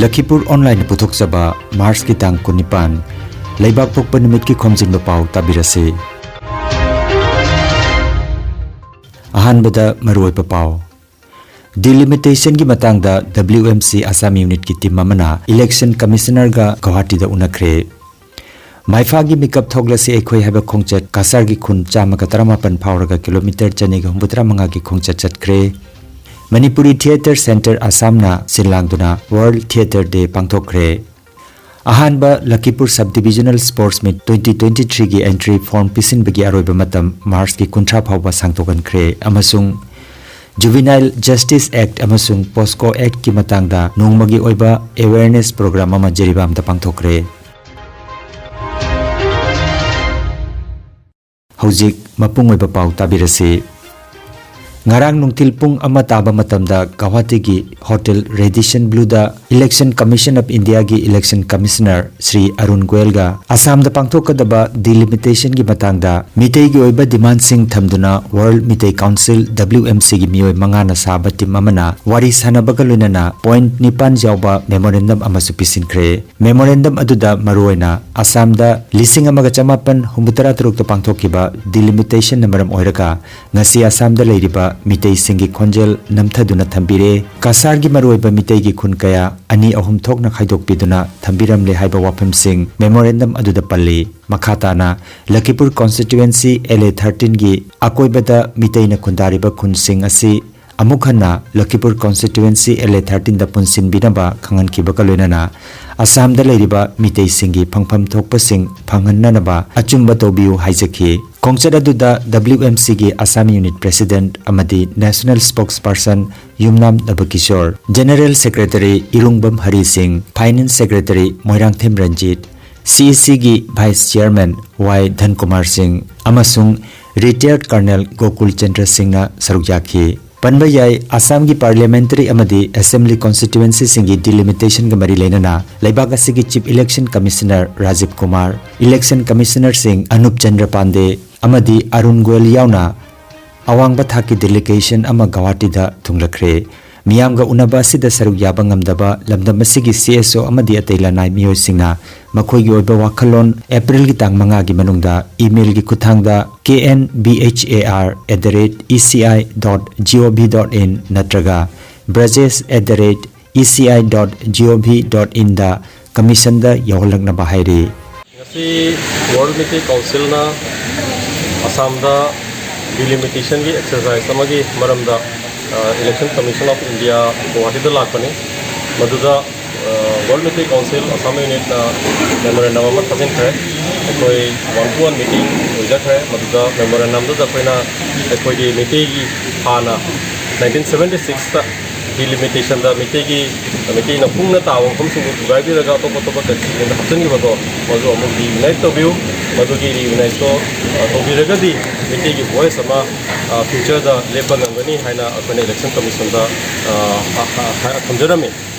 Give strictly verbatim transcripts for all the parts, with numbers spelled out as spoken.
ꯂꯈꯤꯄꯨꯔ ꯑꯣꯟꯂꯥꯏꯟꯅ ꯄꯨꯊꯣꯛꯆꯕ ꯃꯥꯔꯆꯀꯤ ꯇꯥꯡ ꯀꯨꯟꯅꯤꯄꯥꯟ, ꯂꯩꯕꯥꯛ ꯄꯣꯛꯄ ꯅꯨꯃꯤꯠꯀꯤ ꯈꯣꯝꯖꯤꯟꯕ ꯄꯥꯎ ꯇꯥꯕꯤꯔꯁꯤ꯫ ꯑꯍꯥꯟꯕꯗ ꯃꯔꯨꯑꯣꯏꯕ ꯄꯥꯎ꯫ ꯗꯤꯂꯤꯃꯤꯇꯦꯁꯟꯒꯤ ꯃꯇꯥꯡꯗ W M C ꯑꯁꯥꯝ ꯌꯨꯅꯤꯠꯀꯤ ꯇꯤꯝ ꯑꯃꯅ ꯏꯂꯦꯛꯁꯟ ꯀꯃꯤꯁꯅꯔꯒ ꯒꯧꯍꯥꯇꯤꯗ ꯎꯅꯈ꯭ꯔꯦ꯫ ꯃꯥꯏꯐꯥꯒꯤ ꯃꯤꯀꯞ ꯊꯣꯛꯂꯁꯤ ꯑꯩꯈꯣꯏ ꯍꯥꯏꯕ ꯈꯣꯡꯆꯠ ꯀꯁꯥꯔꯒꯤ ꯈꯨꯟ ꯆꯥꯝꯃꯒ ꯇꯔꯥꯃꯥꯄꯟ ꯐꯥꯎꯔꯒ ꯀꯤꯂꯣꯃꯤꯇꯔ ꯆꯅꯤꯒ ꯍꯨꯝꯐꯨꯇꯔꯥ ꯃꯉꯥꯒꯤ ꯈꯣꯡꯆꯠ ꯆꯠꯈ꯭ꯔꯦ꯫ ꯃꯅꯤꯄꯨꯔꯤ ꯊꯤꯌꯦꯇꯔ ꯁꯦꯟꯇꯔ ꯑꯁꯥꯝꯅ ꯁꯤꯜꯂꯥꯡꯗꯨꯅ ꯋꯥꯔꯜꯗ ꯊꯤꯌꯦꯇꯔ ꯗꯦ ꯄꯥꯡꯊꯣꯛꯈ꯭ꯔꯦ꯫ ꯑꯍꯥꯟꯕ Lakhipur sub divisional sports meet twenty twenty-three ꯒꯤ ꯑꯦꯟꯇ꯭ꯔꯤ ꯐꯣꯔꯝ ꯄꯤꯁꯤꯟꯕꯒꯤ ꯑꯔꯣꯏꯕ ꯃꯇꯝ ꯃꯥꯔꯆꯀꯤ ꯀꯨꯟꯊ꯭ꯔꯥ ꯐꯥꯎꯕ ꯁꯥꯡꯗꯣꯛꯍꯟꯈ꯭ꯔꯦ ꯑꯃꯁꯨꯡ Juvenile Justice Act ꯑꯃꯁꯨꯡ POCSO Act ꯀꯤ ꯃꯇꯥꯡꯗ ꯅꯣꯡꯃꯒꯤ ꯑꯣꯏꯕ awareness program ꯑꯃ ꯖꯤꯔꯤꯕꯥꯝꯗ ꯄꯥꯡꯊꯣꯛꯈ꯭ꯔꯦ꯫ ꯍꯧꯖꯤꯛ ꯃꯄꯨꯡ ꯑꯣꯏꯕ ꯄꯥꯎ ꯇꯥꯕꯤꯔꯁꯤ꯫ ꯉꯔꯥꯡ ꯅꯨꯡꯊꯤꯜ ꯄꯨꯡ ꯑꯃ ꯇꯥꯕ ꯃꯇꯝꯗ ꯒꯧꯍꯥꯇꯤꯒꯤ ꯍꯣꯇꯦꯜ ꯔꯦꯗꯤꯁꯟ ꯕ꯭ꯂꯨꯗ Election Commission of India ꯒꯤ Election Commissioner ꯁ꯭ꯔꯤ ꯑꯔꯨꯟ ꯒꯣꯌꯜꯒ ꯑꯁꯥꯝꯗ ꯄꯥꯡꯊꯣꯛꯀꯗꯕ ꯗꯤꯂꯤꯃꯤꯇꯦꯁꯟꯒꯤ ꯃꯇꯥꯡꯗ ꯃꯤꯇꯩꯒꯤ ꯑꯣꯏꯕ ꯗꯤꯃꯥꯟꯁꯤꯡ ꯊꯝꯗꯨꯅ World Meitei Council, W M C ꯒꯤ ꯃꯤꯑꯣꯏ ꯃꯉꯥꯅ ꯁꯥꯕ ꯇꯤꯝ ꯑꯃꯅ ꯋꯥꯔꯤ ꯁꯥꯟꯅꯕꯒ ꯂꯣꯏꯅꯅ ꯄꯣꯏꯟꯠ ꯅꯤꯄꯥꯟ ꯌꯥꯎꯕ ꯃꯦꯃꯣꯔꯦꯟꯗꯝ ꯑꯃꯁꯨ ꯄꯤꯁꯤꯟꯈ꯭ꯔꯦ꯫ ꯃꯦꯃꯣꯔꯦꯟꯗꯝ ꯑꯗꯨꯗ ꯃꯔꯨꯑꯣꯏꯅ ꯑꯁꯥꯝꯗ ꯂꯤꯁꯤꯡ ꯑꯃꯒ ꯆꯃꯥꯄꯟ ꯍꯨꯝꯐꯨꯇꯔꯥ ꯇꯔꯨꯛꯇ ꯄꯥꯡꯊꯣꯛꯈꯤꯕ ꯗꯤꯂꯤꯃꯤꯇꯦꯁꯟꯅ ꯃꯔꯝ ꯑꯣꯏꯔꯒ ꯉꯁꯤ ꯑꯁꯥꯝꯗ ꯂꯩꯔꯤꯕ ꯃꯤꯇꯩꯁꯤꯡꯒꯤ ꯈꯣꯟꯖꯦꯜ ꯅꯝꯊꯗꯨꯅ ꯊꯝꯕꯤꯔꯦ꯫ ꯀꯁꯥꯔꯒꯤ ꯃꯔꯨꯑꯣꯏꯕ ꯃꯤꯇꯩꯒꯤ ꯈꯨꯟ ꯀꯌꯥ ꯑꯅꯤ ꯑꯍꯨꯝ ꯊꯣꯛꯅ ꯈꯥꯏꯗꯣꯛꯄꯤꯗꯨꯅ ꯊꯝꯕꯤꯔꯝꯂꯦ ꯍꯥꯏꯕ ꯋꯥꯐꯝꯁꯤꯡ ꯃꯦꯃꯣꯔꯦꯟꯗꯝ ꯑꯗꯨꯗ ꯄꯜꯂꯤ꯫ ꯃꯈꯥ ꯇꯥꯅ ꯂꯈꯤꯄꯨꯔ ꯀꯣꯟꯁꯇꯤꯇ꯭ꯌꯨꯑꯦꯟꯁꯤ L A thirteen ꯒꯤ ꯑꯀꯣꯏꯕꯗ ꯃꯤꯇꯩꯅ ꯈꯨꯟꯗꯥꯔꯤꯕ ꯈꯨꯟꯁꯤꯡ ꯑꯁꯤ ꯑꯃꯨꯛ ꯍꯟꯅ ꯂꯈꯤꯄꯨꯔ ꯀꯣꯟꯁꯇꯤꯇ꯭ꯌꯨꯑꯦꯟꯁꯤ L A thirteen ꯗ ꯄꯨꯟꯁꯤꯟꯕꯤꯅꯕ ꯈꯪꯍꯟꯈꯤꯕꯒ ꯂꯣꯏꯅꯅ ꯑꯁꯥꯝꯗ ꯂꯩꯔꯤꯕ ꯃꯤꯇꯩꯁꯤꯡꯒꯤ ꯐꯪꯐꯝ ꯊꯣꯛꯄꯁꯤꯡ ꯐꯪꯍꯟꯅꯅꯕ ꯑꯆꯨꯝꯕ ꯇꯧꯕꯤꯌꯨ ꯍꯥꯏꯖꯈꯤ꯫ ꯈꯣꯡꯆꯠ ꯑꯗꯨꯗ W M C ꯒꯤ ꯑꯁꯥꯝ ꯌꯨꯅꯤꯠ ꯄ꯭ꯔꯦꯁꯤꯗꯦꯟꯠ ꯑꯃꯗꯤ ꯅꯦꯁꯅꯦꯜ ꯁ꯭ꯄꯣꯛꯁꯄꯔꯁꯟ ꯌꯨꯝꯅꯥꯝ ꯅꯕꯀꯤꯁꯣꯔ, ꯖꯦꯅꯔꯦꯜ ꯁꯦꯀ꯭ꯔꯦꯇꯔꯤ ꯏꯔꯨꯡꯕꯝ ꯍꯔꯤ ꯁꯤꯡ, finance secretary Moirangthem Ranjit, C E C ꯒꯤ ꯚꯥꯏꯁ ꯆꯤꯌꯔꯃꯦꯟ ꯋꯥꯏ ꯙꯟꯀꯨꯃꯥꯔ ꯁꯤꯡ ꯑꯃꯁꯨꯡ ꯔꯤꯇꯥꯌꯔꯗ ꯀꯔꯅꯦꯜ ꯒꯣꯀꯨꯜ ꯆꯟꯗ꯭ꯔ ꯁꯤꯡꯅ ꯁꯔꯨꯛ ꯌꯥꯈꯤ꯫ ꯄꯟꯕ ꯌꯥꯏ, ꯑꯁꯥꯝꯒꯤ ꯄꯥꯔꯂꯤꯌꯥꯃꯦꯟꯇꯔꯤ ꯑꯃꯗꯤ ꯑꯦꯁꯦꯝꯕ꯭ꯂꯤ ꯀꯣꯟꯁꯇꯤꯇ꯭ꯌꯨꯑꯦꯟꯁꯤꯁꯤꯡꯒꯤ ꯗꯤꯂꯤꯃꯤꯇꯦꯁꯟꯒ ꯃꯔꯤ ꯂꯩꯅꯅ ꯂꯩꯕꯥꯛ ꯑꯁꯤꯒꯤ chief election commissioner Rajiv Kumar, election ꯀꯃꯤꯁꯅꯔꯁꯤꯡ ꯑꯅꯨꯞ ꯆꯟꯗ꯭ꯔ ꯄꯥꯟꯗꯦ ꯑꯃꯗꯤ ꯑꯔꯨꯟ ꯒꯣꯌꯜ ꯌꯥꯎꯅ ꯑꯋꯥꯡꯕ ꯊꯥꯛꯀꯤ ꯗꯦꯂꯤꯒꯦꯁꯟ ꯑꯃ ꯒꯧꯍꯥꯇꯤꯗ ꯊꯨꯡꯂꯈ꯭ꯔꯦ꯫ ꯃꯤꯌꯥꯝꯒ ꯎꯅꯕ ꯑꯁꯤꯗ ꯁꯔꯨꯛ ꯌꯥꯕ ꯉꯝꯗꯕ ꯂꯝꯗꯝ ꯑꯁꯤꯒꯤ C S O ꯑꯃꯗꯤ ꯑꯇꯩ ꯂꯅꯥꯏ ꯃꯤꯑꯣꯏꯁꯤꯡꯅ ꯃꯈꯣꯏꯒꯤ ꯑꯣꯏꯕ ꯋꯥꯈꯜꯂꯣꯟ ꯑꯦꯄ꯭ꯔꯤꯜꯒꯤ ꯇꯥꯡ ꯃꯉꯥꯒꯤ ꯃꯅꯨꯡꯗ email ꯒꯤ ꯈꯨꯠꯊꯥꯡꯗ knbhar at the rate eci dot gov dot in ꯅꯠꯇ꯭ꯔꯒ brajesh at the rate eci dot gov dot in the commission ꯗ ꯌꯧꯍꯜꯂꯛꯅꯕ ꯍꯥꯏꯔꯤ꯫ ꯉꯁꯤ World Meitei Council ꯅ ꯑꯁꯥꯝꯗ delimitation ꯒꯤ exercise ꯑꯃꯒꯤ ꯃꯔꯝꯗ, ꯑ, Election Commission of India ꯒꯨꯋꯥꯍꯥꯇꯤꯗ ꯂꯥꯛꯄꯅꯤ꯫ ꯃꯗꯨꯗ, ꯑ, World Meitei Council Assam Unit ꯅ memorandum ꯑꯃ ꯊꯥꯖꯤꯟꯈ꯭ꯔꯦ꯫ ꯑꯩꯈꯣꯏ one to one meeting ꯑꯣꯏꯖꯈ꯭ꯔꯦ꯫ ꯃꯗꯨꯗ memorandum ꯗꯨꯗ ꯑꯩꯈꯣꯏꯅ ꯑꯩꯈꯣꯏꯒꯤ ꯃꯩꯇꯩꯒꯤ ꯍꯥꯟꯅ nineteen seventy six ꯇ delimitation ꯗ ꯃꯩꯇꯩꯒꯤ, ꯃꯩꯇꯩꯅ ꯍꯨꯡꯅ ꯇꯥꯕ ꯃꯐꯝꯁꯤꯡꯗꯨ ꯊꯨꯒꯥꯏꯕꯤꯔꯒ ꯑꯇꯣꯞ ꯑꯇꯣꯞꯄ country ꯁꯤꯡꯗ ꯍꯥꯞꯆꯤꯟꯈꯤꯕꯗꯣ, ꯃꯗꯨ ꯑꯃꯨꯛ reunite ꯇꯧꯕꯤꯌꯨ꯫ ꯃꯗꯨꯒꯤ reunite ꯇꯣ, ꯑ, ꯇꯧꯕꯤꯔꯒꯗꯤ ꯃꯩꯇꯩꯒꯤ voice ꯑꯃ, ꯑ, future ꯗ ꯂꯦꯞꯄ ꯉꯝꯒꯅꯤ ꯍꯥꯏꯅ ꯑꯩꯈꯣꯏꯅ Election Commission ꯗ, ꯑ, ꯑ, ꯑ, ꯊꯝꯖꯔꯝꯃꯤ꯫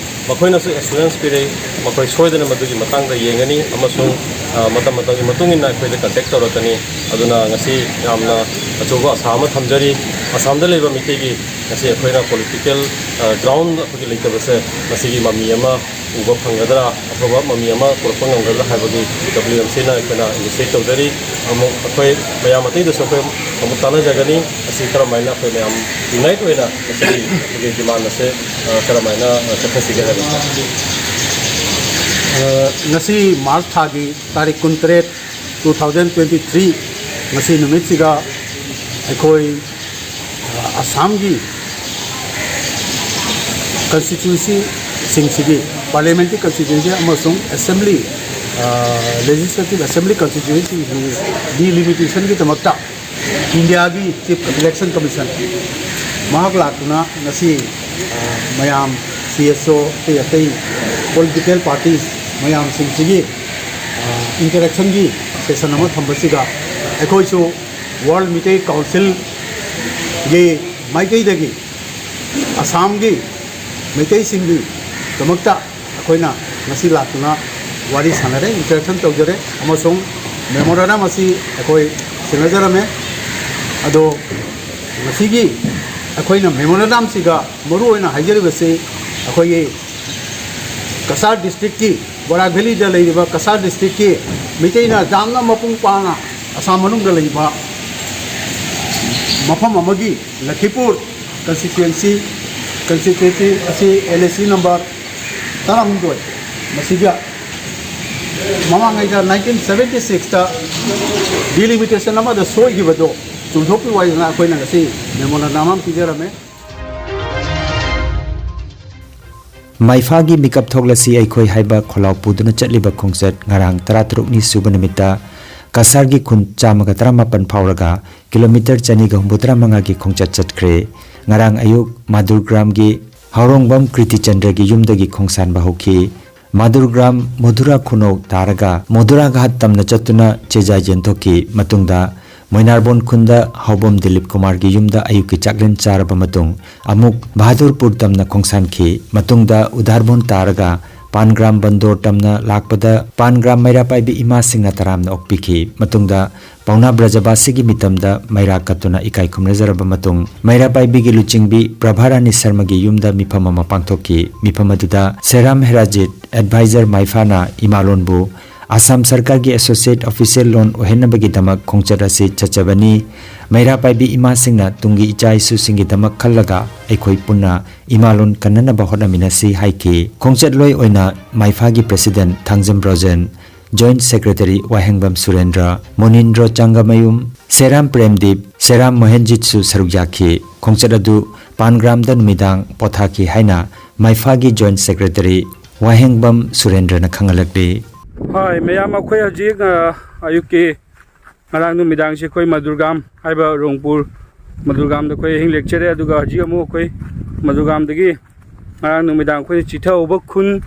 ꯃꯈꯣꯏꯅꯁꯨ assurance ꯄꯤꯔꯛꯏ, ꯃꯈꯣꯏ ꯁꯣꯏꯗꯅ ꯃꯗꯨꯒꯤ ꯃꯇꯥꯡꯗ ꯌꯦꯡꯒꯅꯤ ꯑꯃꯁꯨꯡ, ꯑ, ꯃꯇꯝ ꯃꯇꯝꯒꯤ ꯃꯇꯨꯡ ꯏꯟꯅ ꯑꯩꯈꯣꯏꯗ contact ꯇꯧꯔꯛꯀꯅꯤ꯫ ꯑꯗꯨꯅ ꯉꯁꯤ ꯌꯥꯝꯅ ꯑꯆꯧꯕ ꯑꯁꯥ ꯑꯃ ꯊꯝꯖꯔꯤ꯫ ꯑꯁꯥꯝꯗ ꯂꯩꯕ ꯃꯤꯇꯩꯒꯤ ꯉꯁꯤ ꯑꯩꯈꯣꯏꯅ political, ꯑ, ground ꯑꯩꯈꯣꯏꯒꯤ ꯂꯩꯇꯕꯁꯦ ꯃꯁꯤꯒꯤ ꯃꯃꯤ ꯑꯃ ꯎꯕ ꯐꯪꯒꯗ꯭ꯔꯥ, ꯑꯐꯕ ꯃꯃꯤ ꯑꯃ ꯄꯨꯔꯛꯄ ꯉꯝꯒꯗ꯭ꯔꯥ ꯍꯥꯏꯕꯒꯤ W M C ꯅ ꯑꯩꯈꯣꯏꯅ initiate ꯇꯧꯖꯔꯤ꯫ ꯑꯃꯨꯛ ꯑꯩꯈꯣꯏ ꯃꯌꯥꯝ ꯑꯇꯩꯗꯁꯨ ꯑꯩꯈꯣꯏ ꯑꯃꯨꯛ ꯇꯥꯟꯅꯖꯒꯅꯤ꯫ ꯑꯁꯤ ꯀꯔꯝꯍꯥꯏꯅ ꯑꯩꯈꯣꯏ ꯃꯌꯥꯝ unite ꯑꯣꯏꯅ ꯃꯁꯤꯒꯤ ꯑꯩꯈꯣꯏꯒꯤ demand ꯑꯁꯦ, ꯑ, ꯀꯔꯝꯍꯥꯏꯅ, ꯑ, ꯆꯠꯊꯁꯤꯒꯦ ꯍꯥꯏꯕꯁꯦ꯫ ꯑ, ꯉꯁꯤ March ꯊꯥꯒꯤ ꯇꯥꯔꯤꯛ ꯀꯨꯟꯇꯔꯦꯠ, two thousand twenty three, ꯉꯁꯤ ꯅꯨꯃꯤꯠꯁꯤꯗ ꯑꯩꯈꯣꯏ, ꯑ, ꯑꯁꯥꯝꯒꯤ constituency ꯁꯤꯡꯁꯤꯒꯤ parliamentary constituency ꯑꯃꯁꯨꯡ assembly, ꯑ, legislative assembly constituency ꯁꯤꯡꯒꯤ delimitation ꯒꯤꯗꯃꯛꯇ ꯏꯟꯗꯤꯌꯥꯒꯤ Chief Election Commission ꯃꯍꯥꯛ ꯂꯥꯛꯇꯨꯅ ꯉꯁꯤ, ꯑ, ꯃꯌꯥꯝ C S O ꯑꯇꯩ ꯑꯇꯩ political parties ꯃꯌꯥꯝꯁꯤꯡꯁꯤꯒꯤ, ꯑ, interaction ꯒꯤ session ꯑꯃ ꯊꯝꯕꯁꯤꯗ ꯑꯩꯈꯣꯏꯁꯨ World Meitei Council ꯒꯤ ꯃꯥꯏꯀꯩꯗꯒꯤ ꯑꯁꯥꯝꯒꯤ ꯃꯩꯇꯩꯁꯤꯡꯒꯤꯗꯃꯛꯇ ꯑꯩꯈꯣꯏꯅ ꯉꯁꯤ ꯂꯥꯛꯇꯨꯅ ꯋꯥꯔꯤ ꯁꯥꯟꯅꯔꯦ, interaction ꯇꯧꯖꯔꯦ ꯑꯃꯁꯨꯡ memorandum ꯑꯁꯤ ꯑꯩꯈꯣꯏ ꯁꯤꯟꯅꯖꯔꯝꯃꯦ꯫ ꯑꯗꯣ ꯉꯁꯤꯒꯤ ꯑꯩꯈꯣꯏꯅ ꯃꯦꯃꯣꯔꯦꯟꯗꯝꯁꯤꯒ ꯃꯔꯨ ꯑꯣꯏꯅ ꯍꯥꯏꯖꯔꯤꯕꯁꯤ, ꯑꯩꯈꯣꯏꯒꯤ ꯀꯁꯥꯔ ꯗꯤꯁꯇ꯭ꯔꯤꯛꯀꯤ, ꯕꯣꯔꯥꯛ ꯚꯦꯂꯤꯗ ꯂꯩꯔꯤꯕ ꯀꯁꯥꯔ ꯗꯤꯁꯇ꯭ꯔꯤꯛꯀꯤ ꯃꯤꯇꯩꯅ ꯌꯥꯝꯅ ꯃꯄꯨꯡ ꯐꯥꯅ ꯑꯁꯥꯝ ꯃꯅꯨꯡꯗ ꯂꯩꯕ ꯃꯐꯝ ꯑꯃꯒꯤ ꯂꯈꯤꯄꯨꯔ ꯀꯟꯁꯇꯤꯇ꯭ꯋꯦꯟꯁꯤ, ꯀꯟꯁꯇꯤꯇ꯭ꯋꯦꯟꯁꯤ ꯑꯁꯤ ꯑꯦꯜ ꯑꯦ ꯁꯤ ꯅꯝꯕꯔ ꯇꯔꯥꯍꯨꯝꯗꯣꯏ, ꯃꯁꯤꯒ ꯃꯃꯥꯡꯉꯩꯗ ꯅꯥꯏꯟꯇꯤꯟ ꯁꯕꯦꯟꯇꯤ ꯁꯤꯛꯁꯇ ꯗꯤꯂꯤꯃꯤꯇꯦꯁꯟ ꯑꯃꯗ ꯁꯣꯏꯈꯤꯕꯗꯣ ꯆꯨꯝꯊꯣꯛꯄꯤꯌꯨ ꯍꯥꯏꯗꯅ ꯑꯩꯈꯣꯏꯅ ꯉꯁꯤ ꯃꯦꯃꯣꯔꯦꯟꯗꯝ ꯑꯃ ꯄꯤꯖꯔꯝꯃꯦ꯫ ꯃꯩꯐꯥꯒꯤ ꯃꯤꯀꯞ ꯊꯣꯛꯂꯁꯤ ꯑꯩꯈꯣꯏ ꯍꯥꯏꯕ ꯈꯣꯜꯂꯥꯎ ꯄꯨꯗꯨꯅ ꯆꯠꯂꯤꯕ ꯈꯣꯡꯆꯠ ꯉꯔꯥꯡ ꯇꯔꯥꯇꯔꯨꯛꯅꯤ ꯁꯨꯕ ꯅꯨꯃꯤꯠꯇ ꯀꯁꯥꯔꯒꯤ ꯈꯨꯟ ꯆꯥꯝꯃꯒ ꯇꯔꯥꯃꯥꯄꯟ ꯐꯥꯎꯔꯒ ꯀꯤꯂꯣꯃꯤꯇꯔ ꯆꯅꯤꯒ ꯍꯨꯝꯐꯨꯇꯔꯥ ꯃꯉꯥꯒꯤ ꯈꯣꯡꯆꯠ ꯆꯠꯈ꯭ꯔꯦ꯫ ꯉꯔꯥꯡ ꯑꯌꯨꯛ ꯃꯥꯗꯨꯔꯒ꯭ꯔꯥꯝꯒꯤ ꯍꯥꯎꯔꯣꯡꯕꯝ ꯀ꯭ꯔꯤꯇꯤꯆꯟꯗ꯭ꯔꯒꯤ ꯌꯨꯝꯗꯒꯤ ꯈꯣꯡꯁꯥꯟꯕ ꯍꯧꯈꯤ꯫ ꯃꯥꯗꯨꯔꯒ꯭ꯔꯥꯝ ꯃꯣꯙꯨꯔꯥ ꯈꯨꯅꯧ ꯇꯥꯔꯒ ꯃꯣꯙꯨꯔꯥ ꯘꯥꯠ ꯇꯝꯅ ꯆꯠꯇꯨꯅ ꯆꯦꯖꯥꯏ ꯌꯦꯟꯊꯣꯛꯈꯤ꯫ ꯃꯇꯨꯡꯗ ꯃꯣꯏꯅꯥꯔꯕꯣꯟ ꯈꯨꯟꯗ ꯍꯥꯎꯕꯝ ꯗꯤꯂꯤꯞ ꯀꯨꯃꯥꯔꯒꯤ ꯌꯨꯝꯗ ꯑꯌꯨꯛꯀꯤ ꯆꯥꯛꯂꯦꯟ ꯆꯥꯔꯕ ꯃꯇꯨꯡ ꯑꯃꯨꯛ ꯕꯍꯥꯗꯨꯔꯄꯨꯔ ꯇꯝꯅ ꯈꯣꯡꯁꯥꯟꯈꯤ꯫ ꯃꯇꯨꯡꯗ ꯎꯗꯥꯔꯕꯣꯟ ꯇꯥꯔꯒ ꯄꯥꯟꯒ꯭ꯔꯥꯝ ꯕꯟꯗꯣꯔ ꯇꯝꯅ ꯂꯥꯛꯄꯗ ꯄꯥꯟꯒ꯭ꯔꯥꯝ ꯃꯩꯔꯥ ꯄꯥꯏꯕꯤ ꯏꯃꯥꯁꯤꯡꯅ ꯇꯔꯥꯝꯅ ꯑꯣꯛꯄꯤꯈꯤ꯫ ꯃꯇꯨꯡꯗ ꯄꯥꯎꯅꯥ ꯕ꯭ꯔꯖꯕꯥꯁꯤꯒꯤ ꯃꯤꯇꯝꯗ ꯃꯩꯔꯥ ꯀꯠꯇꯨꯅ ꯏꯀꯥꯏ ꯈꯨꯝꯅꯖꯔꯕ ꯃꯇꯨꯡ ꯃꯩꯔꯥ ꯄꯥꯏꯕꯤꯒꯤ ꯂꯨꯆꯤꯡꯕꯤ ꯄ꯭ꯔꯚꯥꯔꯥꯅꯤ ꯁꯔꯃꯒꯤ ꯌꯨꯝꯗ ꯃꯤꯐꯝ ꯑꯃ ꯄꯥꯡꯊꯣꯛꯈꯤ꯫ ꯃꯤꯐꯝ ꯑꯗꯨꯗ ꯁꯦꯔꯥꯝ ꯍꯦꯔꯥꯖꯤꯠ, ꯑꯦꯗꯚꯥꯏꯖꯔ ꯃꯥꯏꯐꯥꯅ ꯏꯃꯥꯂꯣꯟꯕꯨ ꯑꯁꯥꯝ ꯁꯔꯀꯥꯔꯒꯤ ꯑꯦꯁꯣꯁꯤꯌꯦꯠ ꯑꯣꯐꯤꯁꯤꯌꯦꯜ ꯂꯣꯟ ꯑꯣꯏꯍꯟꯅꯕꯒꯤꯗꯃꯛ ꯈꯣꯡꯆꯠ ꯑꯁꯤ ꯆꯠꯆꯕꯅꯤ꯫ ꯃꯩꯔꯥ ꯄꯥꯏꯕꯤ ꯏꯃꯥꯁꯤꯡꯅ ꯇꯨꯡꯒꯤ ꯏꯆꯥ ꯏꯁꯨꯁꯤꯡꯒꯤꯗꯃꯛ ꯈꯜꯂꯒ ꯑꯩꯈꯣꯏ ꯄꯨꯟꯅ ꯏꯃꯥꯂꯣꯟ ꯀꯟꯅꯅꯕ ꯍꯣꯠꯅꯃꯤꯟꯅꯁꯤ ꯍꯥꯏꯈꯤ꯫ ꯈꯣꯡꯆꯠꯂꯣꯏ ꯑꯣꯏꯅ ꯃꯥꯏꯐꯥꯒꯤ ꯄ꯭ꯔꯦꯁꯤꯗꯦꯟꯠ ꯊꯥꯡꯖꯝ ꯔꯣꯖꯦꯟ, ꯖꯣꯏꯟꯠ ꯁꯦꯀ꯭ꯔꯦꯇꯔꯤ ꯋꯥꯍꯦꯡꯕꯝ ꯁꯨꯔꯦꯟꯗ꯭ꯔ, ꯃꯨꯅꯤꯟꯗ꯭ꯔꯣ ꯆꯥꯡꯒꯃꯌꯨꯝ, ꯁꯦꯔꯥꯝ ꯄ꯭ꯔꯦꯝꯗꯤꯞ, ꯁꯦꯔꯥꯝ ꯃꯣꯍꯦꯟꯖꯤꯠꯁꯨ ꯁꯔꯨꯛ ꯌꯥꯈꯤ꯫ ꯈꯣꯡꯆꯠ ꯑꯗꯨ ꯄꯥꯟꯒ꯭ꯔꯥꯝꯗ ꯅꯨꯃꯤꯗꯥꯡ ꯄꯣꯊꯥꯈꯤ ꯍꯥꯏꯅ ꯃꯥꯏꯐꯥꯒꯤ ꯖꯣꯏꯟꯠ ꯁꯦꯀ꯭ꯔꯦꯇꯔꯤ ꯋꯥꯍꯦꯡꯕꯝ ꯁꯨꯔꯦꯟꯗ꯭ꯔꯅ ꯈꯪꯍꯜꯂꯛꯂꯤ꯫ ꯍꯣꯏ ꯃꯌꯥꯝ, ꯑꯩꯈꯣꯏ ꯍꯧꯖꯤꯛ ꯑ, ꯑꯌꯨꯛꯀꯤ, ꯉꯔꯥꯡ ꯅꯨꯃꯤꯗꯥꯡꯁꯤ ꯑꯩꯈꯣꯏ ꯃꯗꯨꯔꯒꯥꯝ ꯍꯥꯏꯕ ꯔꯣꯡꯄꯨꯔ ꯃꯗꯨꯔꯒꯥꯝꯗ ꯑꯩꯈꯣꯏ ꯑꯍꯤꯡ ꯂꯦꯛꯆꯔꯦ꯫ ꯑꯗꯨꯒ ꯍꯧꯖꯤꯛ ꯑꯃꯨꯛ ꯑꯩꯈꯣꯏ ꯃꯗꯨꯔꯒꯥꯝꯗꯒꯤ ꯉꯔꯥꯡ ꯅꯨꯃꯤꯗꯥꯡ ꯑꯩꯈꯣꯏꯅ ꯆꯤꯊꯍꯧꯕ ꯈꯨꯟ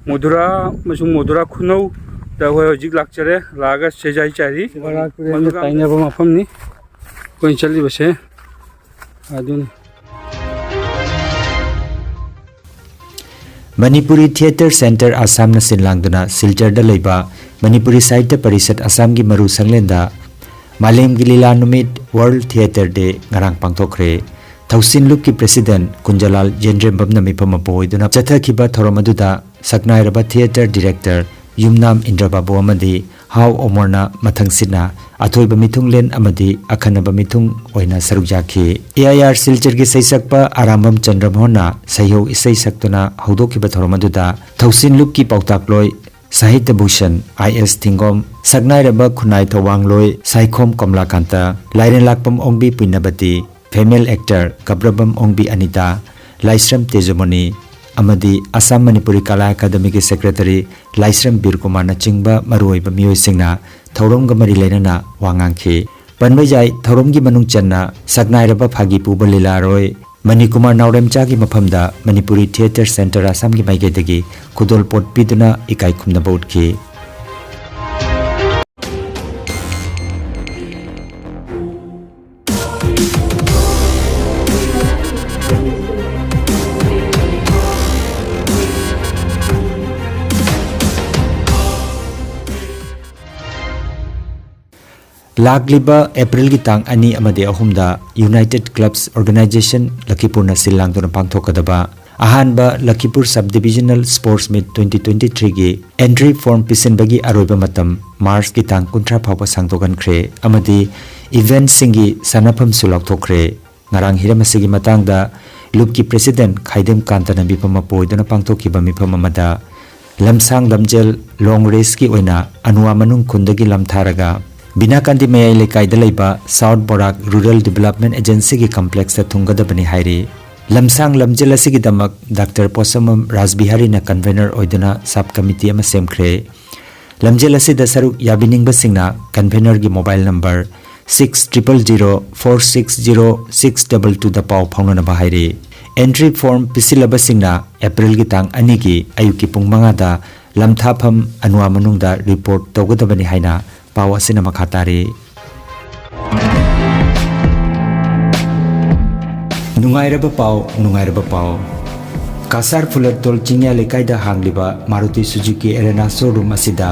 ꯃꯣꯙꯨꯔꯥ ꯑꯃꯁꯨꯡ ꯃꯣꯙꯨꯔꯥ ꯈꯨꯅꯧꯗ ꯑꯩꯈꯣꯏ ꯍꯧꯖꯤꯛ ꯂꯥꯛꯆꯔꯦ꯫ ꯂꯥꯛꯑꯒ ꯆꯦꯖꯥꯏ ꯆꯥꯏꯔꯤ꯫ ꯕꯣꯔꯥꯛ ꯇꯨꯔꯦꯜꯒ ꯃꯗꯨꯔꯒꯥꯝꯗ ꯇꯥꯏꯅꯕ ꯃꯐꯝꯅꯤ ꯑꯩꯈꯣꯏꯅ ꯆꯠꯂꯤꯕꯁꯦ꯫ ꯑꯗꯨꯅꯤ꯫ ꯃꯅꯤꯄꯨꯔꯤ ꯊꯤꯌꯦꯇꯔ ꯁꯦꯟꯇꯔ ꯑꯁꯥꯝꯅ ꯁꯤꯟꯂꯥꯡꯗꯨꯅ ꯁꯤꯜꯆꯔꯗ ꯂꯩꯕ ꯃꯅꯤꯄꯨꯔꯤ ꯁꯥꯍꯤꯇ꯭ꯌ ꯄꯔꯤꯁꯠ ꯑꯁꯥꯝꯒꯤ ꯃꯔꯨ ꯁꯪꯂꯦꯟꯗ ꯃꯥꯂꯦꯝꯒꯤ ꯂꯤꯂꯥ ꯅꯨꯃꯤꯠ, ꯋꯥꯔꯜꯗ ꯊꯤꯌꯦꯇꯔ ꯗꯦ, ꯉꯔꯥꯡ ꯄꯥꯡꯊꯣꯛꯈ꯭ꯔꯦ꯫ ꯊꯧꯁꯤꯟ ꯂꯨꯞꯀꯤ president ꯀꯨꯟꯖꯂꯥꯜ ꯌꯦꯟꯗ꯭ꯔꯦꯝꯕꯝꯅ ꯃꯤꯐꯝ ꯑꯃ ꯄꯨꯑꯣꯏꯗꯨꯅ ꯆꯠꯊꯈꯤꯕ ꯊꯧꯔꯝ ꯑꯗꯨꯗ ꯁꯛꯅꯥꯏꯔꯕ theatre director ꯌꯨꯝꯅꯥꯝ ꯏꯟꯗ꯭ꯔꯕꯥꯕꯨ ꯑꯃꯗꯤ ꯍꯥꯎ ꯑꯣꯃꯔꯅ ꯃꯊꯪꯁꯤꯠꯅ ꯑꯊꯣꯏꯕ ꯃꯤꯊꯨꯡꯂꯦꯟ ꯑꯃꯗꯤ ꯑꯈꯟꯅꯕ ꯃꯤꯊꯨꯡ ꯑꯣꯏꯅ ꯁꯔꯨꯛ ꯌꯥꯈꯤ꯫ AIR ꯁꯤꯜꯆꯔꯒꯤ ꯁꯩꯁꯛꯄ ꯑꯔꯥꯝꯕꯝ ꯆꯟꯗ꯭ꯔꯃꯣꯍꯟꯅ ꯁꯩꯍꯧ ꯏꯁꯩ ꯁꯛꯇꯨꯅ ꯍꯧꯗꯣꯛꯈꯤꯕ ꯊꯧꯔꯝ ꯑꯗꯨꯗ ꯊꯧꯁꯤꯟ ꯂꯨꯞꯀꯤ ꯄꯥꯎꯇꯥꯛꯂꯣꯏ ꯁꯥꯍꯤꯇ꯭ꯌ ꯚꯨꯁꯟ ꯑꯥꯏ ꯑꯦꯁ ꯊꯤꯡꯒꯣꯝ, ꯁꯛꯅꯥꯏꯔꯕ ꯈꯨꯟꯅꯥꯏ ꯊꯧꯋꯥꯡꯂꯣꯏ ꯁꯥꯏꯈꯣꯝ ꯀꯃꯂꯥꯀꯥꯟꯇ, ꯂꯥꯏꯔꯦꯟꯂꯥꯛꯄꯝ ꯑꯣꯡꯕꯤ ꯄꯨꯏꯅꯕꯇꯤ, female actor ꯀꯕ꯭ꯔꯕꯝ ꯑꯣꯡꯕꯤ ꯑꯅꯤꯇꯥ, ꯂꯥꯏꯁ꯭ꯔꯝ ꯇꯦꯖꯃꯣꯅꯤ ꯑꯃꯗꯤ ꯑꯁꯥꯝ ꯃꯅꯤꯄꯨꯔꯤ ꯀꯂꯥ ꯑꯦꯀꯥꯗꯃꯤꯒꯤ secretary ꯂꯥꯏꯁ꯭ꯔꯝ ꯕꯤꯔꯀꯨꯃꯥꯔꯅꯆꯤꯡꯕ ꯃꯔꯨꯑꯣꯏꯕ ꯃꯤꯑꯣꯏꯁꯤꯡꯅ ꯊꯧꯔꯝꯒ ꯃꯔꯤ ꯂꯩꯅꯅ ꯋꯥ ꯉꯥꯡꯈꯤ꯫ ꯄꯟꯕ ꯌꯥꯏ, ꯊꯧꯔꯝꯒꯤ ꯃꯅꯨꯡ ꯆꯟꯅ ꯁꯛꯅꯥꯏꯔꯕ ꯐꯥꯒꯤ ꯄꯨꯕ ꯂꯤꯂꯥꯔꯣꯏ ꯃꯅꯤꯀꯨꯃꯥꯔ ꯅꯥꯎꯔꯦꯝꯆꯥꯒꯤ ꯃꯐꯝꯗ ꯃꯅꯤꯄꯨꯔꯤ theatre centre ꯑꯁꯥꯝꯒꯤ ꯃꯥꯏꯀꯩꯗꯒꯤ ꯈꯨꯗꯣꯜꯄꯣꯠ ꯄꯤꯗꯨꯅ ꯏꯀꯥꯏ ꯈꯨꯝꯅꯕ ꯎꯠꯈꯤ꯫ ꯂꯥꯛꯂꯤꯕ ꯑꯦꯄ꯭ꯔꯤꯜꯒꯤ ꯇꯥꯡ ꯑꯅꯤ ꯑꯃꯗꯤ ꯑꯍꯨꯝꯗ United Clubs Organisation ꯂꯈꯤꯄꯨꯔꯅ ꯁꯤꯜ ꯂꯥꯡꯗꯨꯅ ꯄꯥꯡꯊꯣꯛꯀꯗꯕ ꯑꯍꯥꯟꯕ ꯂꯈꯤꯄꯨꯔ Sub Divisional Sports Meet twenty twenty-threeꯒꯤ entry form ꯄꯤꯁꯤꯟꯕꯒꯤ ꯑꯔꯣꯏꯕ ꯃꯇꯝ ꯃꯥꯔꯆꯀꯤ ꯇꯥꯡ ꯀꯨꯟꯊ꯭ꯔꯥ ꯐꯥꯎꯕ ꯁꯥꯡꯗꯣꯛꯍꯟꯈ꯭ꯔꯦ ꯑꯃꯗꯤ eventꯁꯤꯡꯒꯤ ꯁꯥꯟꯅꯐꯝꯁꯨ ꯂꯥꯎꯊꯣꯛꯈ꯭ꯔꯦ꯫ ꯉꯔꯥꯡ ꯍꯤꯔꯝ ꯑꯁꯤꯒꯤ ꯃꯇꯥꯡꯗ ꯂꯨꯞꯀꯤ president ꯈꯥꯏꯗꯦꯝ ꯀꯥꯟꯇꯅ ꯃꯤꯐꯝ ꯑꯃ ꯄꯨꯑꯣꯏꯗꯨꯅ ꯄꯥꯡꯊꯣꯛꯈꯤꯕ ꯃꯤꯐꯝ ꯑꯃꯗ ꯂꯝꯁꯥꯡ ꯂꯝꯖꯦꯜ long raceꯀꯤ ꯑꯣꯏꯅ ꯑꯅꯨꯋꯥ ꯃꯅꯨꯡ ꯈꯨꯟꯗꯒꯤ ꯂꯝꯊꯥꯔꯒ ꯕꯤꯅꯥꯀꯥꯟꯗꯤ ꯃꯌꯥꯏ ꯂꯩꯀꯥꯏꯗ ꯂꯩꯕ South Barak Rural Development Agencyꯒꯤ complexꯇ ꯊꯨꯡꯒꯗꯕꯅꯤ ꯍꯥꯏꯔꯤ꯫ ꯂꯝꯁꯥꯡ ꯂꯝꯖꯦꯜ ꯑꯁꯤꯒꯤꯗꯃꯛ Doctor ꯄꯣꯠꯁꯝꯕꯝ ꯔꯥꯖꯕꯤꯍꯥꯔꯤꯅ convener ꯑꯣꯏꯗꯨꯅ sub committee ꯑꯃ ꯁꯦꯝꯈ꯭ꯔꯦ꯫ ꯂꯝꯖꯦꯜ ꯑꯁꯤꯗ ꯁꯔꯨꯛ ꯌꯥꯕꯤꯅꯤꯡꯕꯁꯤꯡꯅ convenerꯒꯤ mobile number six triple zero four six zero six double twoꯗ ꯄꯥꯎ ꯐꯥꯎꯅꯅꯕ ꯍꯥꯏꯔꯤ꯫ Entry form ꯄꯤꯁꯤꯜꯂꯕꯁꯤꯡꯅ ꯑꯦꯄ꯭ꯔꯤꯜꯒꯤ ꯇꯥꯡ ꯑꯅꯤꯒꯤ ꯑꯌꯨꯛꯀꯤ ꯄꯨꯡ ꯃꯉꯥꯗ ꯂꯝꯊꯥꯐꯝ ꯑꯅꯨꯋꯥ ꯃꯅꯨꯡꯗ report ꯇꯧꯒꯗꯕꯅꯤ ꯍꯥꯏꯅ ꯄꯥꯎ ꯑꯁꯤꯅ ꯃꯈꯥ ꯇꯥꯔꯤ꯫ ꯅꯨꯡꯉꯥꯏꯔꯕ ꯄꯥꯎ, ꯅꯨꯡꯉꯥꯏꯔꯕ ꯄꯥꯎ꯫ ꯀꯁꯥꯔ ꯐꯨꯂꯦꯠꯇꯣꯜ ꯆꯤꯡꯌꯥ ꯂꯩꯀꯥꯏꯗ ꯍꯥꯡꯂꯤꯕ Maruti Suzuki Arena showroom ꯑꯁꯤꯗ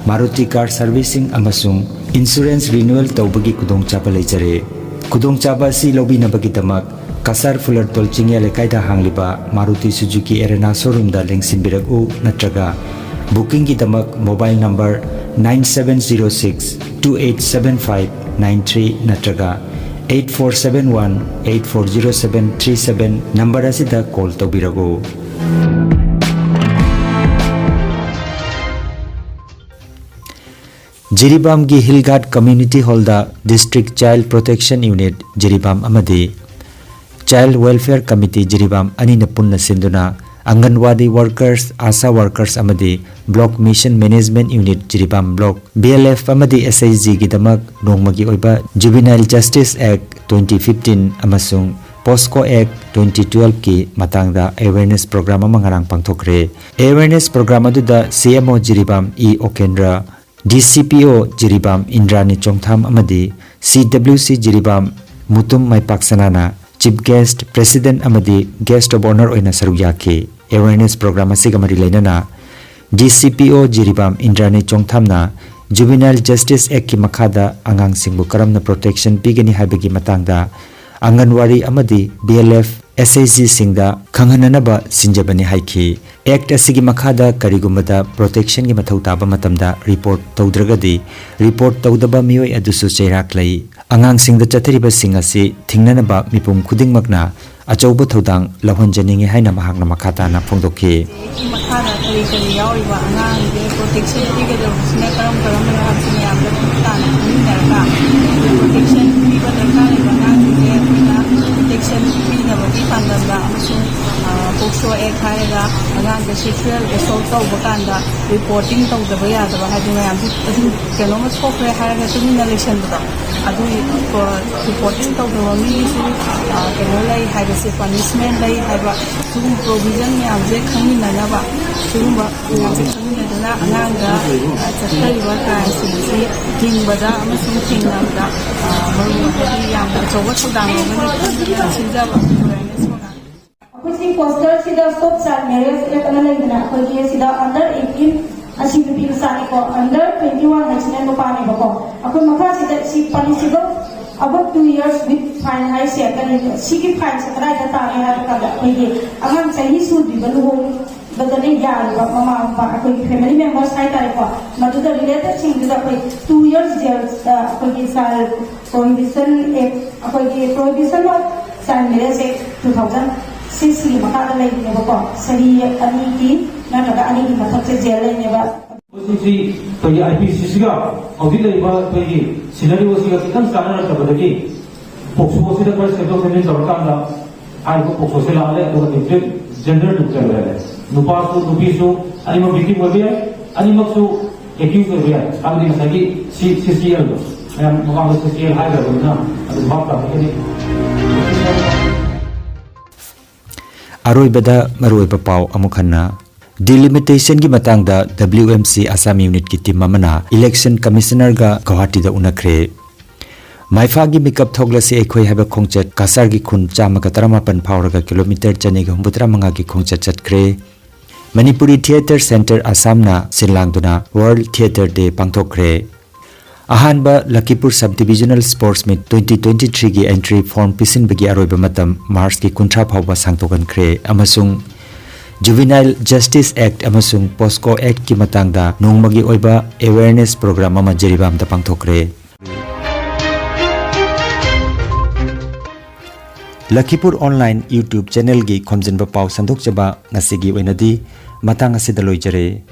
Maruti car servicing ꯑꯃꯁꯨꯡ insurance renewal ꯇꯧꯕꯒꯤ ꯈꯨꯗꯣꯡꯆꯥꯕ ꯂꯩꯖꯔꯦ꯫ ꯈꯨꯗꯣꯡꯆꯥꯕ ꯑꯁꯤ ꯂꯧꯕꯤꯅꯕꯒꯤꯗꯃꯛ ꯀꯁꯥꯔ ꯐꯨꯂꯔꯇꯣꯜ ꯆꯤꯡꯌꯥ ꯂꯩꯀꯥꯏꯗ ꯍꯥꯡꯂꯤꯕ ꯃꯥꯔꯨꯇꯤ ꯁꯨꯖꯨꯀꯤ ꯑꯦꯔꯦꯅꯥ ꯁꯣꯔꯨꯝꯗ ꯂꯦꯡꯁꯤꯟꯕꯤꯔꯛꯎ, ꯅꯠꯇ꯭ꯔꯒ ꯕꯨꯀꯤꯡꯒꯤꯗꯃꯛ mobile number nine seven zero six two eight seven five nine three ꯅꯠꯇ꯭ꯔꯒ eight four seven one eight four zero seven three seven number ꯑꯁꯤꯗ ꯀꯣꯜ ꯇꯧꯕꯤꯔꯛꯎ꯫ ꯖꯤꯔꯤꯕꯥꯝꯒꯤ ꯍꯤꯜ ꯒꯥꯔꯗ ꯀꯝꯃ꯭ꯌꯨꯅꯤꯇꯤ ꯍꯣꯜꯗ district child protection unit Jiribam ꯑꯃꯗꯤ child welfare committee Jiribam ꯑꯅꯤꯅ ꯄꯨꯟꯅ ꯁꯤꯟꯗꯨꯅ ꯑꯪꯒꯟꯋꯥꯗꯤ workers, ꯑꯥꯁꯥ workers ꯑꯃꯗꯤ block mission management unit Jiribam block, B L F ꯑꯃꯗꯤ ꯑꯦꯁ H ꯖꯤꯒꯤꯗꯃꯛ ꯅꯣꯡꯃꯒꯤ ꯑꯣꯏꯕ ꯖꯨꯕꯤꯅꯥꯏꯜ ꯖꯁꯇꯤꯁ ꯑꯦꯛ twenty fifteen ꯑꯃꯁꯨꯡ ꯄꯣꯁꯀꯣ ꯑꯦꯛ twenty twelveꯀꯤ ꯃꯇꯥꯡꯗ ꯑꯦꯋꯦꯔꯅꯦꯁ ꯄ꯭ꯔꯣꯒ꯭ꯔꯥꯝ ꯑꯃ ꯉꯔꯥꯡ ꯄꯥꯡꯊꯣꯛꯈ꯭ꯔꯦ꯫ ꯑꯦꯋꯦꯔꯅꯦꯁ ꯄ꯭ꯔꯣꯒ꯭ꯔꯥꯝ ꯑꯗꯨꯗ ꯁꯤ ꯑꯦꯝ ꯑꯣ ꯖꯤꯔꯤꯕꯥꯝ ꯏ ꯑꯣꯀꯦꯟꯗ꯭ꯔ, ꯗꯤ ꯁꯤ ꯄꯤ ꯑꯣ ꯖꯤꯔꯤꯕꯥꯝ ꯏꯟꯗ꯭ꯔꯥꯅꯤ ꯆꯣꯡꯊꯥꯝ ꯑꯃꯗꯤ ꯁꯤ ꯗꯕ꯭ꯂꯤꯎ ꯁꯤ Jiribam Mutum ꯃꯥꯏꯄꯥꯛ ꯁꯅꯥꯅ chief guest, president ꯑꯃꯗꯤ ꯒꯦꯁ꯭ꯠ ꯑꯣꯐ ꯑꯣꯅꯔ ꯑꯣꯏꯅ ꯁꯔꯨꯛ ꯌꯥꯈꯤ꯫ ꯑꯦꯋꯦꯔꯅꯦꯁ ꯄ꯭ꯔꯣꯒ꯭ꯔꯥꯝ ꯑꯁꯤꯒ ꯃꯔꯤ ꯂꯩꯅꯅ ꯗꯤ ꯁꯤ ꯄꯤ ꯑꯣ ꯖꯤꯔꯤꯕꯥꯝ ꯏꯟꯗ꯭ꯔꯥꯅꯤ ꯆꯣꯡꯊꯥꯝꯅ ꯖꯨꯕꯤꯅꯥꯏꯜ ꯖꯁꯇꯤꯁ ꯑꯦꯛꯀꯤ ꯃꯈꯥꯗ ꯑꯉꯥꯡꯁꯤꯡꯕꯨ ꯀꯔꯝꯅ ꯄ꯭ꯔꯣꯇꯦꯛꯁꯟ ꯄꯤꯒꯅꯤ ꯍꯥꯏꯕꯒꯤ ꯃꯇꯥꯡꯗ ꯑꯪꯒꯟꯋꯥꯔꯤ ꯑꯃꯗꯤ ꯕꯤ ꯑꯦꯜ ꯑꯦꯐ, ꯑꯦꯁ ꯑꯩꯆ ꯖꯤꯁꯤꯡꯗ ꯈꯪꯍꯟꯅꯅꯕ ꯁꯤꯟꯖꯕꯅꯤ ꯍꯥꯏꯈꯤ꯫ ꯑꯦꯛꯠ ꯑꯁꯤꯒꯤ ꯃꯈꯥꯗ ꯀꯔꯤꯒꯨꯝꯕꯗ ꯄ꯭ꯔꯣꯇꯦꯛꯁꯟꯒꯤ ꯃꯊꯧ ꯇꯥꯕ ꯃꯇꯝꯗ ꯔꯤꯄꯣꯔꯠ ꯇꯧꯗ꯭ꯔꯒꯗꯤ, ꯔꯤꯄꯣꯔꯠ ꯇꯧꯗꯕ ꯃꯤꯑꯣꯏ ꯑꯗꯨꯁꯨ ꯆꯩꯔꯥꯛ ꯂꯩ꯫ ꯑꯉꯥꯡꯁꯤꯡꯗ ꯆꯠꯊꯔꯤꯕꯁꯤꯡ ꯑꯁꯤ ꯊꯤꯡꯅꯅꯕ ꯃꯤꯄꯨꯝ ꯈꯨꯗꯤꯡꯃꯛꯅ ꯑꯆꯧꯕ ꯊꯧꯗꯥꯡ ꯂꯧꯍꯟꯖꯅꯤꯡꯏ ꯍꯥꯏꯅ ꯃꯍꯥꯛꯅ ꯃꯈꯥ ꯇꯥꯅ ꯐꯣꯡꯗꯣꯛꯈꯤ꯫ ꯃꯈꯥꯗ ꯀꯔꯤ ꯀꯔꯤ ꯌꯥꯎꯔꯤꯕ, ꯑꯉꯥꯡꯁꯦ ꯄ꯭ꯔꯣꯇꯦꯛꯁꯟ ꯄꯤꯒꯗꯕꯁꯤꯅ ꯀꯔꯝ ꯀꯔꯝꯕꯅꯣ ꯍꯥꯏꯕꯁꯤ ꯃꯌꯥꯝꯗ ꯀꯨꯞꯅ ꯇꯥꯅ ꯈꯪꯃꯤꯟꯅꯔꯒ, ꯄ꯭ꯔꯣꯇꯦꯛꯁꯟ ꯄꯤꯕ ꯗꯔꯀꯥꯔ ꯂꯩꯕ ꯑꯉꯥꯡꯁꯤꯡꯁꯦ ꯑꯩꯈꯣꯏꯅ ꯄ꯭ꯔꯣꯇꯦꯛꯁꯟ ꯄꯤꯅꯕꯒꯤ ꯄꯥꯟꯗꯝꯗ ꯑꯃꯁꯨꯡ, ꯑ, ꯄꯣꯛꯁꯣ ꯑꯦꯛ ꯍꯥꯏꯔꯒ ꯑꯉꯥꯡꯗ ꯁꯦꯛꯁꯨꯋꯦꯜ ꯑꯦꯁꯣꯜꯠ ꯇꯧꯕ ꯀꯥꯟꯗ ꯔꯤꯄꯣꯔꯇꯤꯡ ꯇꯧꯗꯕ ꯌꯥꯗꯕ, ꯍꯥꯏꯗꯤ ꯃꯌꯥꯝꯁꯤ ꯑꯗꯨꯝ ꯀꯩꯅꯣꯝꯃ ꯁꯣꯛꯈ꯭ꯔꯦ ꯍꯥꯏꯔꯒ ꯇꯨꯃꯤꯟꯅ ꯂꯩꯁꯟꯕꯗꯣ, ꯑꯗꯨꯒꯤ ꯔꯤꯄꯣꯔꯇꯤꯡ ꯇꯧꯗꯕ ꯃꯤꯒꯤꯁꯨ, ꯑ, ꯀꯩꯅꯣ ꯂꯩ ꯍꯥꯏꯕꯁꯦ, ꯄꯅꯤꯁꯃꯦꯟꯠ ꯂꯩ ꯍꯥꯏꯕ, ꯁꯤꯒꯨꯝꯕ ꯄ꯭ꯔꯣꯚꯤꯖꯟ ꯃꯌꯥꯝꯁꯦ ꯈꯪꯃꯤꯟꯅꯅꯕ, ꯁꯤꯒꯨꯝꯕ ꯃꯌꯥꯝꯁꯦ ꯈꯪꯃꯤꯟꯅꯗꯨꯅ ꯑꯉꯥꯡꯗ, ꯑ, ꯆꯠꯊꯔꯤꯕ ꯀ꯭ꯔꯥꯏꯝꯁꯤꯡ ꯑꯁꯤ ꯊꯤꯡꯕꯗ ꯑꯃꯁꯨꯡ ꯊꯦꯡꯅꯕꯗ, ꯑ, ꯃꯔꯨ ꯑꯣꯏꯕ ꯌꯥꯝꯅ ꯑꯆꯧꯕ ꯊꯧꯗꯥꯡ ꯂꯧꯒꯅꯤ ꯈꯟꯗꯨꯅ ꯁꯤꯟꯖꯕ ꯑꯦꯋꯦꯔꯅꯦꯁ ꯄ꯭ꯔꯣꯒ꯭ꯔꯥꯝ꯫ ꯑꯩꯈꯣꯏ ꯁꯤ ꯄꯣꯁꯇꯔꯁꯤꯗ ꯁ꯭ꯇꯣꯞ ꯆꯥꯏꯜ ꯃꯦꯔꯦꯖ ꯑꯦꯛ ꯑꯅ ꯂꯩꯗꯅ, ꯑꯩꯈꯣꯏꯒꯤ ꯁꯤꯗ ꯑꯟꯗꯔ ꯑꯩꯠꯇꯤꯟ ꯑꯁꯤ ꯅꯨꯄꯤ ꯃꯆꯥꯅꯤꯀꯣ, ꯑꯟꯗꯔ ꯇ꯭ꯋꯦꯟꯇꯤ ꯋꯥꯟ ꯍꯥꯏꯁꯤꯅ ꯅꯨꯄꯥꯅꯦꯕꯀꯣ꯫ ꯑꯩꯈꯣꯏ ꯃꯈꯥꯁꯤꯗ ꯁꯤ ꯄꯅꯤꯁꯤꯕꯜ Above two years with fine ꯍꯥꯏꯁꯦ ꯀꯔꯤꯅꯣ? ꯁꯤꯒꯤ fine ꯁꯦ ꯀꯗꯥꯏꯗ ꯇꯥꯒꯦ ꯍꯥꯏꯕ ꯀꯥꯟꯗ, ꯑꯩꯈꯣꯏꯒꯤ ꯑꯉꯥꯡ ꯆꯍꯤ ꯁꯨꯗ꯭ꯔꯤꯕ ꯂꯨꯍꯣꯡꯕꯗꯅ ꯌꯥꯔꯤꯕ ꯃꯃꯥ ꯃꯄꯥ, ꯑꯩꯈꯣꯏꯒꯤ family members ꯍꯥꯏꯇꯥꯔꯦꯀꯣ, ꯃꯗꯨꯗ related ꯁꯤꯡꯗꯨꯗ ꯑꯩꯈꯣꯏ two years jail, ꯑ, ꯑꯩꯈꯣꯏꯒꯤ Child Prohibition Act, ꯑꯩꯈꯣꯏꯒꯤ Prohibition of Child Marriage Act two thousand six ꯀꯤ ꯃꯈꯥꯗ ꯂꯩꯕꯅꯦꯕꯀꯣ, ꯆꯍꯤ ꯑꯅꯤꯒꯤ ꯅꯠꯇ꯭ꯔꯒ ꯑꯅꯤꯒꯤ ꯃꯊꯛꯁꯦ jail ꯂꯩꯅꯦꯕ꯫ ꯃꯁꯤꯁꯤ ꯑꯩꯈꯣꯏꯒꯤ I P C C ꯒ ꯍꯧꯖꯤꯛ ꯂꯩꯔꯤꯕ ꯑꯩꯈꯣꯏꯒꯤ scenario ꯑꯁꯤꯒ ꯈꯤꯇꯪ ꯆꯥꯟꯅꯔꯛꯇꯕꯗꯒꯤ POCSO ꯑꯁꯤꯗ ꯈꯔ ꯁꯦꯝꯗꯣꯛ ꯁꯦꯝꯖꯤꯟ ꯇꯧꯔꯀꯥꯟꯗ ꯍꯥꯏꯔꯤꯕ POCSO ꯑꯁꯤ ꯂꯥꯛꯍꯜꯂꯦ, ꯑꯗꯨꯒ different gender ꯗ ꯆꯠꯂꯦ꯫ ꯅꯨꯄꯥꯁꯨ ꯅꯨꯄꯤꯁꯨ ꯑꯅꯤꯃꯛ victim ꯑꯣꯏꯕ ꯌꯥꯏ, ꯑꯅꯤꯃꯛꯁꯨ accused ꯑꯣꯏꯕ ꯌꯥꯏ꯫ ꯍꯥꯏꯕꯗꯤ ꯉꯁꯥꯏꯒꯤ C-, C C L ꯗꯣ, ꯃꯌꯥꯝ ꯃꯃꯥꯡꯗ C C L ꯍꯥꯏꯈ꯭ꯔꯕꯅꯤꯅ ꯑꯗꯨꯝ ꯚꯥꯞ ꯇꯥꯕꯤꯒꯅꯤ꯫ ꯑꯔꯣꯏꯕꯗ ꯃꯔꯨꯑꯣꯏꯕ ꯄꯥꯎ ꯑꯃꯨꯛ ꯍꯟꯅ꯫ Delimitation ꯒꯤ ꯃꯇꯥꯡꯗ W M C Assam Unit ꯀꯤ team ꯑꯃꯅ Election Commissioner ꯒ ꯒꯧꯍꯥꯇꯤꯗ ꯎꯅꯈ꯭ꯔꯦ꯫ ꯃꯥꯏꯐꯥꯒꯤ ꯃꯤꯀꯞ ꯊꯣꯛꯂꯁꯤ ꯑꯩꯈꯣꯏ ꯍꯥꯏꯕ ꯈꯣꯡꯆꯠ ꯀꯁꯥꯔꯒꯤ ꯈꯨꯟ ꯆꯥꯝꯃꯒ ꯇꯔꯥꯃꯥꯄꯟ ꯐꯥꯎꯔꯒ kilometre ꯆꯅꯤꯒ ꯍꯨꯝꯐꯨꯇꯔꯥ ꯃꯉꯥꯒꯤ ꯈꯣꯡꯆꯠ ꯆꯠꯈ꯭ꯔꯦ꯫ Manipuri Theatre Centre Assam ꯅ ꯁꯤꯟꯂꯥꯡꯗꯨꯅ World Theatre Day ꯄꯥꯡꯊꯣꯛꯈ꯭ꯔꯦ꯫ ꯑꯍꯥꯟꯕ ꯂꯈꯤꯄꯨꯔ Sub Divisional Sports Meet twenty twenty-three ꯒꯤ entry form ꯄꯤꯁꯤꯟꯕꯒꯤ ꯑꯔꯣꯏꯕ ꯃꯇꯝ March ꯀꯤ ꯀꯨꯟꯊ꯭ꯔꯥ ꯐꯥꯎꯕ ꯁꯥꯡꯗꯣꯛꯍꯟꯈ꯭ꯔꯦ ꯑꯃꯁꯨꯡ Juvenile Justice Act ꯑꯃꯁꯨꯡ POCSO Act ꯀꯤ ꯃꯇꯥꯡꯗ ꯅꯣꯡꯃꯒꯤ ꯑꯣꯏꯕ awareness program ꯑꯃ ꯖꯤꯔꯤꯕꯥꯝꯗ ꯄꯥꯡꯊꯣꯛꯈ꯭ꯔꯦ꯫ ꯂꯈꯤꯄꯨꯔ Online YouTube channel ꯒꯤ ꯈꯣꯝꯖꯤꯟꯕ ꯄꯥꯎ ꯁꯟꯗꯣꯛꯆꯕ ꯉꯁꯤꯒꯤ ꯑꯣꯏꯅꯗꯤ ꯃꯇꯥꯡ ꯑꯁꯤꯗ ꯂꯣꯏꯖꯔꯦ꯫